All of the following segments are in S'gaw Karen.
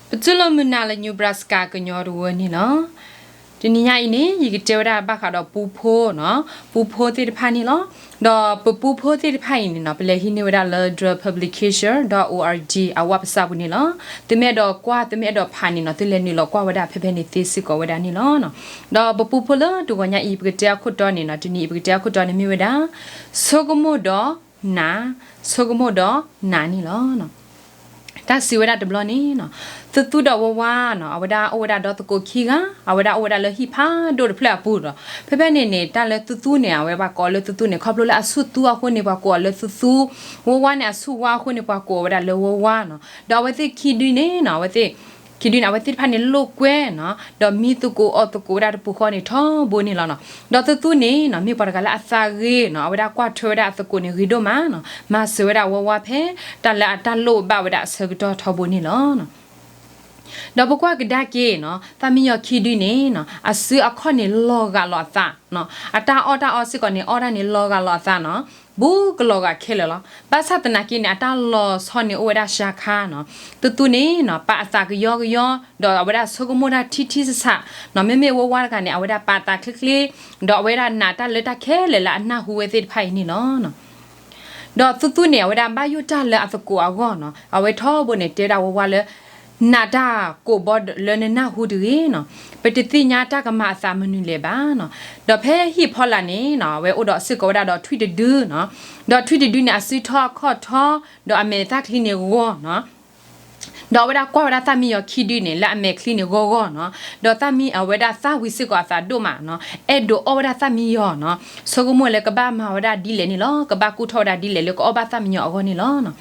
ပတူၢ်လိာ်မုာ်နၤလၢ Nebraska ကညီတဝၢန့ၣ်လီၤ. တနံၤညါအံၤန့ၣ် ယကတဲဝဲဒၣ်ဘၣ်ဃးဒီးပူဖိနီၤ, ပူဖိသ့ၣ်တဖၣ်န့ၣ်လီၤ. ဒီးပပူဖိသ့ၣ်တဖၣ်အံၤန့ၣ်နီၤ ပလဲၤဟံးန့ၢ်ဝဲဒၣ်လၢ drugs publication dot org အဝၣ်ပစၢ်ပူၤန့ၣ်လီၤ. သုမ့ၢ်အဲၣ်ဒိးကွၢ် သုမ့ၢ်အဲၣ်ဒိးဖးန့ၣ်နီၤ သုလဲၤနုာ်လီၤကွၢ်ဝဲဒၣ်ဖဲဖဲန့ၣ်သ့စ့ၢ်ကီးဝဲဒၣ်န့ၣ်လီၤ. ဒီးပပူဖိလၢတဂီၤညါအံၤ ပကတဲအခိၣ်တီန့ၣ်နီၤ, တနံၤအံၤပကတဲအခိၣ်တီန့ၣ်မ့ၢ်ဝဲဒၣ် ဆိကမိၣ်ဒီးနး, ဆိကမိၣ်ဒီးနးန့ၣ်လီၤ. တၢ်စံးဝဲဒၣ်တဘျီန့ၣ်နီၤ, သုသူဒီးဝါဝါနီၤ အဝဲဒၣ်အိၣ်ဝဲဒၣ်ဒီသကိးခံဂၤ, အဝဲဒၣ်အိၣ်ဝဲဒၣ်လၢဟံၣ်ဖးဒိၣ်တဖျၢၣ်အပူၤဒီး ဖဲဖဲန့ၣ်န့ၣ် တၢ်လၢသုသူန့ၣ် အဝဲပှၤကိးအီၤလၢသုသူန့ၣ် ခီဖျိလၢအဆူၣ်သူအဃိန့ၣ် ပှၤကိးအီၤလၢသုသူ, ဝါဝါန့ၣ် အဆူၣ်ဝါအဃိန့ၣ် ပှၤကိးအီၤဝဲဒၣ်လၢဝါဝါနီၤ. ဒီးအဝဲသ့ၣ်ခံဒုန့ၣ်နီၤ, အဝဲသ့ၣ် ခံဒုန့ၣ် အဝဲသ့ၣ်တဖၣ်န့ၣ်လိာ်ကွဲနီၤ, ဒီးမံသကိးအီၣ်သကိးဝဲဒၣ်တပူၤဃီန့ၣ်ထီဘိန့ၣ်လီၤနီၤ. ဒီးသုသူန့ၣ်နီၤ မ့ၢ်ပှၤတဂၤလၢအသးဂ့ၤနီၤ, အဝဲဒၣ်ကွၢ်ထွဲဝဲဒၣ်အသကိးန့ၣ်ဂ့ၤဒိၣ်မးနီၤ, မၤစၢၤဝဲဒၣ်ဝါဝါဖဲ တၢ်လၢအတၢ်လိၣ်ဘၣ်ဝဲဒၣ်အဆၢကတီၢ်ထီဘိန့ၣ်လီၤ. ဒီးပကွၢ်ကဒါက့ၤနီၤ, သၣ်မံယီၤခံဒုန့ၣ်နီၤ အစုအခီၣ်န့ၣ်လီၤဂာ်လီၤအသးနီၤ, အတၢ်အီၣ်တၢ်အီစ့ၢ်ကီးန့ၣ် အီၣ်တၢ်န့ၣ်လီၤဂာ်လီၤအသးနီၤ, ဘူးကလီၤဂာ်ခဲလၢာ်လီၤ. ဘၣ်ဆၣ်သနာ်က့န့ၣ် အတၢ်လီၤဆီန့ၣ်အိၣ်ဝဲဒၣ်စှၤခါနီၤ. သုသူန့ၣ်နီၤ ပာ်အသးကယီကယီ, ဒီးအဝဲဒၣ်ဆိကမိၣ်တၢ်ထံထံဆးဆးနီၤ, မ့မ့ၢ်ဝါဝါတဂၤန့ၣ် အဝဲဒၣ်ပာ်အသးချ့ချ့, ဒီးအဝဲဒၣ်နာ်တၢ်လၢတၢ်ခဲလၢာ်လၢအနၢ်ဟူဝဲသ့ၣ်တဖၣ်အံၤန့ၣ်လီၤ. ဒီးသုသူန့ၣ် အဝဲဒၣ်ဘၣ်ယိၣ်တၢ်လၢအသကိးအဂီၢ်နီၤ, အဝဲထီဘိန့ၣ် တဲဒၣ်ဝါဝါလၢ နာ်တၢ်ကိးဘီလၢနနၢ်ဟူတဂ့ၤနီၤ, ပတသ့ၣ်ညါတၢ်ကမၤအသးမနုၤလဲၣ်ဘၣ်နီၤ. ဒီးဖဲဟံၣ်ဖီလာ်န့ၣ်နီၤ အဝဲအိၣ်ဒီးစ့ၢ်ကီးဝဲဒၣ်ဒီးထွံၣ်တဒုနီၤ, ဒီးထွံၣ်တဒုန့ၣ် အစုထီအခီၣ်ထီ, ဒီးအမဲာ်သၣ်ချံန့ၣ်ဂီၤနီၤ. ဒီးအဝဲဒၣ်ကွၢ်ဝဲဒၣ်သၣ်မံယီၤခံဒုန့ၣ် လၢအမဲာ်ချံန့ၣ်ဂီၤဂီၤနီၤ, ဒီးသၣ်မံအဝဲဒၣ်သၣ်ဝံၤစ့ၢ်ကီးအသးဒိၣ်မးနီၤ, အဲၣ်ဒိးအီၣ်ဝဲဒၣ်သၣ်မံယီၤနီၤ, ဆိကမိၣ်လၢကဘၣ်မၤဝဲဒၣ်ဒ်လဲၣ်န့ၣ်လီၤ, ကဘၣ်ကူၣ်ထီၣ်ဝဲဒၣ်ဒ်လဲၣ်လၢကအီၣ်ဘၣ်သၣ်မံယီၤအဂီၢ်န့ၣ်လီၤ.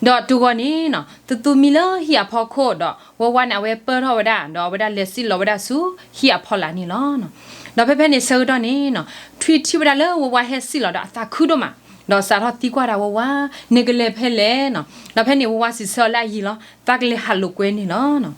ဒီးတဂီၤန့ၣ်နီၤ သုသူမံလၢဟံၣ်အဖီခိၣ်ဒီး ဝါဝါန့ၣ် အဝဲပၢၢ်ထီၣ်ဝဲဒၣ် ဒီးအဝဲဒၣ်လဲၤစံၣ်လီၤဝဲဒၣ်ဆူဟံၣ်အဖီလာ်န့ၣ်လီၤ. ဒီးဖဲဖဲန့ၣ်ဆၢကတီၢ်န့ၣ်နီၤ ထွံၣ်ထံၣ်ဝဲဒၣ်လၢဝါဝါဟဲစံၣ်လီၤဒီးအသးခုဒိၣ်မး, ဒီးစးထီၣ်သံကွၢ်ဒၣ်ဝါဝါ, နကလဲၤဖဲလဲၣ်နီၤ. ဒီးဖဲန့ၣ်ဝါဝါစံးဆၢအီၤလၢအယံၤလီၤ, သးကလဲၤဟးလိာ်ကွဲန့ၣ်လီၤ.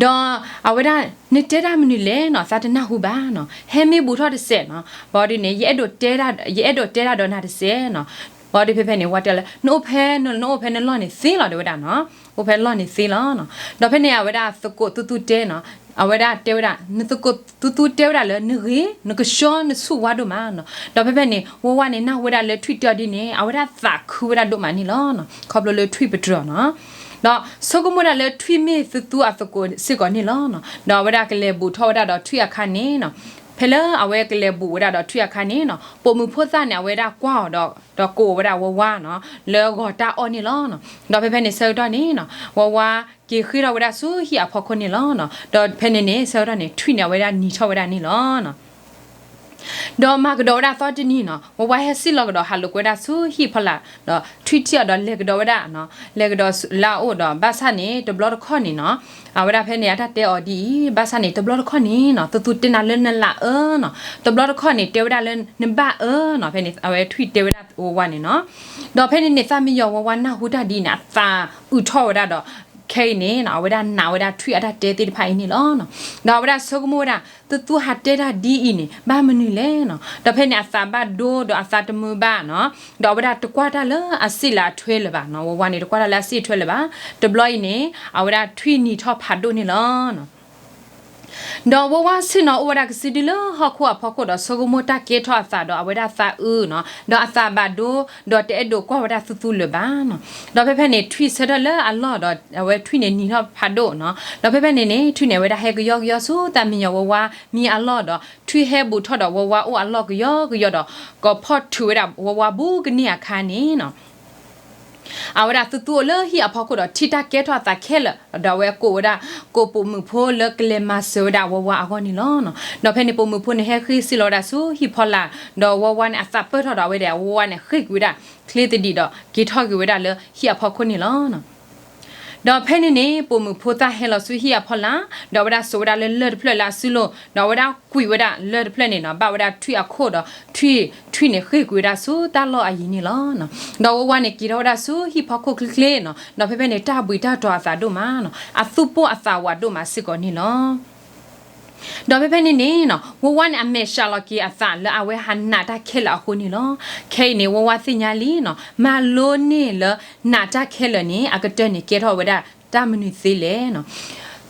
ဒီးအဝဲဒၣ် နတဲတၢ်မနုၤလဲၣ်နီၤ, သးတနၢ်ဟူဘၣ်နီၤ, ဟဲမ့ၢ်ဘူးထီၣ်တစဲးနီၤ, ဘၣ်ဒုးန့ၣ် ယအဲၣ်ဒိးတဲဒၣ်ဒီးနၤတစဲးနီၤ. ဘၣ်ဒုးဖဲဖဲန့ၣ် ဝါတဲလၢ နအိၣ်ဖဲ နအိၣ်ဖဲနလီၢ်န့ၣ်သ့လီၤ တဲဝဲဒၣ်နီၤ, အိၣ်ဖဲလီၢ်န့ၣ်သ့လီၤနီၤ. ဒီးဖဲန့ၣ် အဝဲဒၣ်သကိးသူသူတဲနီၤ, အဝဲဒၣ်တဲဝဲဒၣ် နသကိးသူသူတဲဝဲဒၣ်လၢနဂ့ၤ နကဆှီနဆူၣ်ဝါဒိၣ်မးနီၤ. ဒီးဖဲဖဲန့ၣ် ဝါဝါန့ၣ်နၢ်ဟူဝဲဒၣ်လၢထွံၣ်တဲအီၤဒ်န့ၣ် အဝဲဒၣ်သးခုဝဲဒၣ်ဒိၣ်မးန့ၣ်လီၤနီၤ, ခီဖျိလၢထွံၣ်ပတြၢၤနီၤ. ဒီးဆိကမိၣ်ဒၣ်လၢထွံၣ်မ့ၢ်သူသူအသကိးစ့ၢ်ကီးန့ၣ်လီၤနီၤ. ဒီးအဝဲဒၣ်ကလဲၤဘူးထီၣ်ဝဲဒၣ်ဒီးထွံၣ်အခါန့ၣ်နီၤ, ဖဲလၢအဝဲကလဲၤဘူးဝဲဒၣ်ဒီးထွံၣ်အခါန့ၣ်နီၤ ပိာ်မုၣ်ဖိသၣ်န့ၣ် အဝဲဒၣ်ကွၢ်အီၤဒီး ဒီးကိးဝဲဒၣ်ဝါဝါနီၤ လၢဂီၤတၢ်အီၣ်န့ၣ်လီၤနီၤ. ဒီးဖဲဖဲန့ၣ်ဆၢကတီၢ်န့ၣ်နီၤ ဝါဝါက့ၤဃ့ၢ်ထီၣ်ဝဲဒၣ်ဆူဟံၣ်အဖီခိၣ်န့ၣ်လီၤနီၤ. ဒီးဖဲန့ၣ်န့ၣ်ဆၢကတီၢ်န့ၣ် ထွံၣ်န့ၣ် အဝဲဒၣ်နံၤထီၣ်ဝဲဒၣ်န့ၣ်လီၤနီၤ. ဒီးမၤကဒီးဝဲဒၣ်သီတနံၤနီၤ ဝါဝါဟဲစံၣ်လီၤကဒီးဟးလိာ်ကွဲဒၣ်ဆူဟံၣ်ဖီလာ်, ဒီးထွံၣ်ထံၣ်အီၤဒီးလဲၤကဒီးဝဲဒၣ်နီၤ, လဲၤကဒီးလၢအအိၣ်ဒီး ဘၣ်ဆၣ်န့ၣ် တဘျီတခီၣ်န့ၣ်နီၤ အဝဲဒၣ်ဖဲန့ၣ် အတၢ်တဲအီၤဒ်အံၤ, ဘၣ်ဆၣ်န့ၣ် တဘျီတခီၣ်န့ၣ်နီၤ သူသူတဲနၤလၢနလၢအၢနီၤ, တဘျီတခီၣ်န့ၣ် တဲဝဲဒၣ်လၢနဘၣ်အၢနီၤ, ဖဲန့ၣ် အဝဲထွံၣ်တဲဝဲဒၣ်ဝါဝါန့ၣ်နီၤ. ဒီးဖဲန့ၣ်န့ၣ် သၣ်မံယီၤဝါဝါနၢ်ဟူတၢ်ဒ်န့ၣ် အသးအုးထီၣ်ဝဲဒၣ်ဒီး ခဲအံၤန့ၣ်နီၤ အဝဲဒၣ်နာ်ဝဲဒၣ်ထွံၣ်အတၢ်တဲသ့ၣ်တဖၣ်အံၤန့ၣ်လီၤနီၤ. ဒီးအဝဲဒၣ်ဆိကမိၣ်ဝဲဒၣ် သူသူဟးတဲတၢ်ဒ်အံၤန့ၣ် ဘၣ်မနုၤလဲၣ်နီၤ. ဒီးဖဲန့ၣ်အသးဘၣ်ဒိဒီးအသးတမုာ်ဘၣ်နီၤ, ဒီးအဝဲဒၣ်တကွၢ်တၢ်လၢအစ့ၣ်လၢအထွဲလၢၤဘၣ်နီၤ, ဝါဝါန့ၣ် တကွၢ်တၢ်လၢအစ့ၣ်ထွဲလၢၤဘၣ်. တဘျီအံၤန့ၣ် အဝဲဒၣ်ထွံၣ်နံၤထီၣ်ဖးဒိၣ်န့ၣ်လီၤနီၤ. ဒီးဝါဝါဆ့ၣ်နီၤအိၣ်ဝဲဒၣ်ကစုဒုလၢဟီၣ်ခိၣ်အဖီခိၣ်ဒီး ဆိကမိၣ်တၢ်ကဲထီၣ်အသးဒီး အဝဲဒၣ်သးအုးနီၤ, ဒီးအသးဘၣ်ဒိ ဒီးတအဲၣ်ဒိးကွၢ်ဝဲဒၣ်သူသူလၢၤဘၣ်နီၤ. ဒီးဖဲဖဲန့ၣ် ထွံၣ်ဆၢထၢၣ်လၢအလီၢ်ဒီး အဝဲထွံၣ်န့ၣ်နံၤထီၣ်ဖးဒိၣ်နီၤ. ဒီးဖဲဖဲန့ၣ်န့ၣ် ထွံၣ်န့ၣ် အဝဲဒၣ်ဟဲကယီကယီဆူသၣ်မံယီၤဝါဝါမံအလီၢ်ဒီး ထွံၣ်ဟဲဘူးထီၣ်ဒီးဝါဝါအိၣ်အလီၢ်ကယီကယီဒီး ကိးဖီၣ်ထုးဝဲဒၣ်ဝါဝါဘူးကန့ၢ်အခါန့ၣ်နီၤ အဝဲဒၣ်သူသူအိၣ်လၢဟံၣ်အဖီခိၣ်ဒီး ထံၣ်တၢ်ကဲထီၣ်အသးခဲလၢာ်, ဒီးအဝဲကိးဝဲဒၣ် ကိးပိာ်မုၣ်ဖိလၢကလဲၤမၤစၢၤဝဲဒၣ်ဝါဝါအဂီၢ်န့ၣ်လီၤ. ဒီးဖဲန့ၣ်ပိာ်မုၣ်ဖိန့ၣ် ဟဲဃ့ၢ်စံၣ်လီၤဝဲဒၣ်ဆူဟံၣ်ဖီလာ်, ဒီးဝါဝါန့ၣ် အသးပၢၢ်ထီၣ်ဒီးအဝဲဒၣ် ဝါဝါန့ၣ် ဃ့ၢ်ကွံာ်ဝဲဒၣ်ချ့သဒံးဒီး က့ၤထီၣ်က့ၤဝဲဒၣ်လၢဟံၣ်အဖီခိၣ်န့ၣ်လီၤ. ဒီးဖဲန့ၣ်န့ၣ် ပိာ်မုၣ်ဖိသၣ်ဟဲလီၤဆူဟံၣ်အဖီလာ်, ဒီးအဝဲဒၣ်စိာ်ဝဲဒၣ်လၢလၢၢ်တဖျၢၣ်လၢအစုလိၤ, ဒီးအဝဲဒၣ်ကွံာ်ဝဲဒၣ်လၢၢ်တဖျၢၣ်န့ၣ်နီၤ ဘၣ်ဝဲဒၣ်ထွံၣ်အခိၣ်ဒီး ထွံၣ် ထွံၣ်န့ၣ် ဃ့ၢ်ကွံာ်ဝဲဒၣ်ဆူတၢ်လီၢ်အယံၤန့ၣ်လီၤ. ဒီးဝါဝါန့ၣ် က့ၤထီၣ်ဝဲဒၣ်ဆူဟံၣ်ဖီခိၣ်ချ့ချ့နီၤ, ဒီးဖဲဖဲန့ၣ် တၢ်ဘှံးတၢ်တီၤအသးဒိၣ်မးနီၤ, အသူၣ်ပိၢ်အသးဝးဒိၣ်မးစ့ၢ်ကီးန့ၣ်လီၤ. ဒီးဖဲဖဲန့ၣ်န့ၣ်နီၤ ဝါဝါန့ၣ် အမဲာ်ဆှးလီၤက့ၤအသးလၢအဝဲဟးနာ်တၢ်ခဲလၢာ်အဃိန့ၣ်လီၤ. ခဲအံၤန့ၣ် ဝါဝါသ့ၣ်ညါလံနီၤ, မၤလိန့ၢ်လၢနာ်တၢ်ခဲလၢာ်န့ၣ် အကတၢၢ်န့ၣ်ကဲထီၣ်ဝဲဒၣ် တၢ်မနုၤသ့လဲၣ်.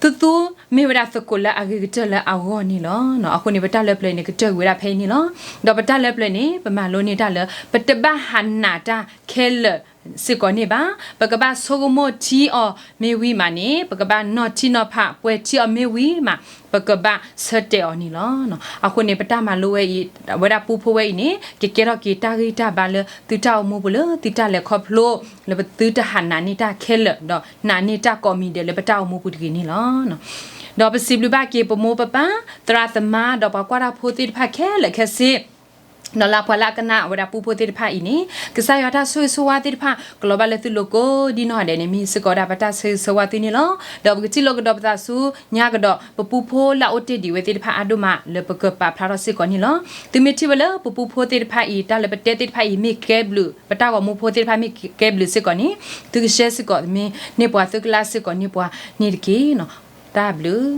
သူသူမ့ၢ်ဝဲဒၣ်သကိးလၢအဂ့ၤကတၢၢ်လၢအဂီၢ်န့ၣ်လီၤ. အဃိန့ၣ် ပတၢ်လၢပျၢၤအံၤန့ၣ် ကတၢၢ်ကွံာ်ဝဲဒၣ်ဖဲအံၤန့ၣ်လီၤ. ဒီးပတၢ်လၢပျၢၤန့ၣ် ပမၤလိန့ၢ်တၢ်လၢ ပတဘၣ်ဟးနာ်တၢ်ခဲလၢာ်စ့ၢ်ကီးန့ၣ်ဘၣ်. ပကဘၣ်ဆိကမိၣ်ထံအီၤမ့ၢ်ဝံၤမးန့ၣ် ပကဘၣ်နီၣ်ထံနီၤဖး ပှဲၤထံအီၤမ့ၢ်ဝံၤမး ပကဘၣ်ဆၢတဲာ်အီၤန့ၣ်လီၤ. အဃိန့ၣ် ပတၢ်မၤလိဝဲအံၤ ဝဲဒၣ်ပူဖိဝဲအံၤန့ၣ် ကကဲထီၣ်က့ၤတၢ်ဂံၢ်တၢ်ဘါလၢသုတၢ်အိၣ်မူပူၤလၢသုတၢ်လဲၤခီဖျိ လၢပသုတဟးနာ်န့ၢ်တၢ်ခဲလၢာ် ဒီးနာ်န့ၢ်တၢ်ကိးမံၤဒဲးလၢပတၢ်အိၣ်မူပူၤတဂ့ၤန့ၣ်လီၤ. ဒီးပစံးဘျုးဘၣ်က့ၤပမိၢ်ပပၢ် သရၣ်သမါ ဒီးပှၤကွၢ်တၢ်ဖိသ့ၣ်တဖၣ်ခဲလၢာ်ခဲဆ့ ဒီးလၢပှၤလၢအကနၣ်ဝဲဒၣ်ပူဖိသ့ၣ်တဖၣ်အံၤန့ၣ် ကစၢ်ယွၤတၢ်ဆိၣ်ဂ့ၤဆိၣ်ဝါသ့ၣ်တဖၣ် ကလီၤဘၣ်လၢသုလိၤကိးဒ်နီၢ်ဂၤဒဲးန့ၣ် မ့ၢ်စ့ၢ်ကီးဝဲဒၣ်ပတၢ်ဆိၣ်ဂ့ၤဆိၣ်ဝါသုန့ၣ်လီၤ. ဒီးပကထံၣ်လိာ်ကဒီးပသးဆူညါကဒီး ပပူဖိလၢအအိၣ်တ့ၢ်ဒံးဝဲသ့ၣ်တဖၣ်အါဒိၣ်မး လၢပကပာ်ဖျါထီၣ်စ့ၢ်ကီးန့ၣ်လီၤ. သုမ့ၢ်ထံၣ်ဝဲလၢပပူဖိသ့ၣ်တဖၣ်အံၤ တၢ်လၢပတဲသ့ၣ်တဖၣ်အံၤ မ့ၢ်ကဲဘျုး ပတၢ်ဂီၤမူဖိသ့ၣ်တဖၣ်မ့ၢ်ကဲဘျုးစ့ၢ်ကီးန့ၣ် သုကshareစ့ၢ်ကီး မ့ၢ်န့ၢ်ပှၤ သုကlikeစ့ၢ်ကီးန့ၢ်ပှၤန့ၣ်တက့ၢ်. တၢ်ဘျုး